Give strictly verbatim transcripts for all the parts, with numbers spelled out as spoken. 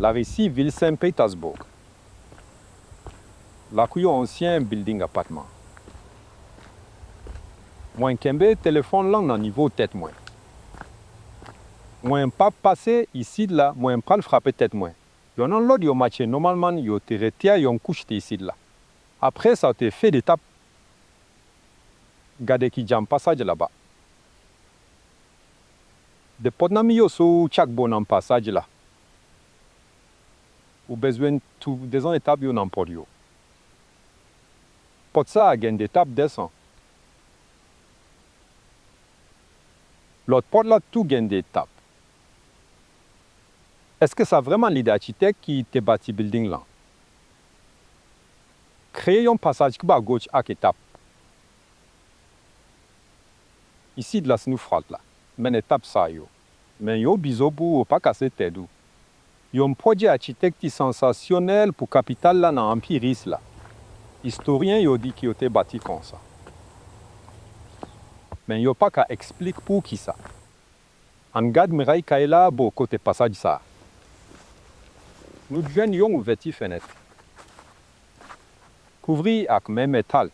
Larisi, vil Saint Petersburg. Lakou yon ansyen bilding apatman. Mwen kenbe telefòn lan nan nivo tèt mwen. Mwen p ap pase isit la, mwen pral frape tèt mwen. Youn an lòt yo mache nòmalman, yo te rete a yon kouch te isit la. Apre sa, yo te fè de etap. Gade ki jan pasaj la ba. De pòt nan mi yo sou chak bò nan pasaj la. Ou bezwen tou desann etap yo nan pòt yo. Pòt sa a gen de etap desann. Lòt pòt la tou gen de etap. Èske sa vrèman lide achitèk ki te bati bilding lan? Kreye yon pasaj ki ba goch ak etap. Isit la, si nou fwat la, men etap sa yo. Men yo bizo pou ou pa kase tèt ou. Yon pwojè achitèkti sansasyonèl pou kapital la nan Anpi Ris la. Istoryen yo di ki yo te bati konsa. Men yo pa ka eksplike pou kisa. Ann gad miray kay la bò kote pasaj sa. Nou jwenn yon ouvèti fenèt. Kouvri ak men metal.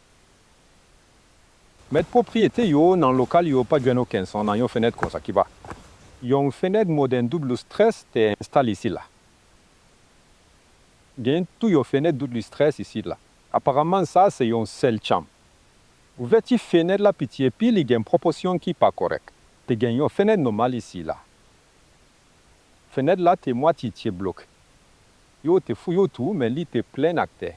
Mèt pwopriyete yo nan lokal yo pa jwenn okenn sans nan yon fenèt konsa ki ba. Yon fenèt modèn doub lustres te enstale isit la. Gen tou yon fenèt doub lustres isit la. Aparamman sa se yon sèl chanm. Ouvèti fenèt la piti epi li gen pwopòsyon ki pa kòrèk. Te gen yon fenèt nòmal isit la. Fenèt la te mwatye bloke. Yo te fouye tou, men li te plen ak tè.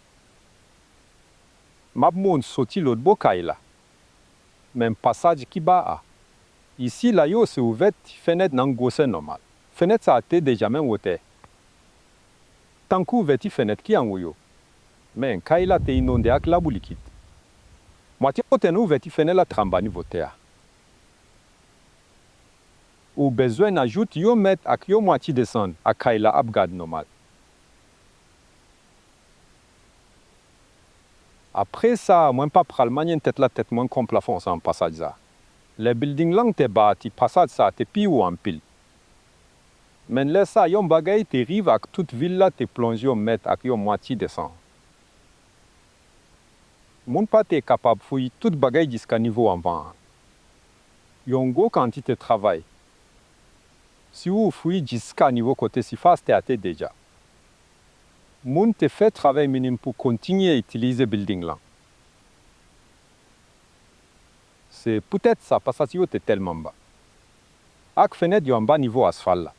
M ap moun soti lòt bò kay la. Men pasaj ki ba a. Isit la yo se ouvèti fenèt nan gwosè nòmal. Fenèt sa a te deja menm wotè. Tankou ouvèti fenèt ki anwo yo. Men kay la te inonde ak labou likid. Mwatye wotè nan ouvèti fenèt la t anba nivo tè a. Ou bezwen ajoute yon mèt ak yon mwatye desann ak kay la ap gade nòmal. Apre sa, mwen pa pral manyen tèt la tèt mwen kon plafon sa nan pasaj sa. Lè bilding lan te bati, pasaj sa te pi wo anpil. Men lè sa, yon bagay te rive ak tout vil la te plonje yon mèt ak yon mwatye desann. Moun pa te kapab fouye tout bagay jiska nivo anvan an. Yon gwo kantite travay. Si ou fouye jiska nivo kote sifas tè a te deja. Moun te fè travay minim pou kontinye itilize bilding lan. Se poutèt sa pasaj yo te tèlman ba. Ak fenèt yo anba nivo asfalt la.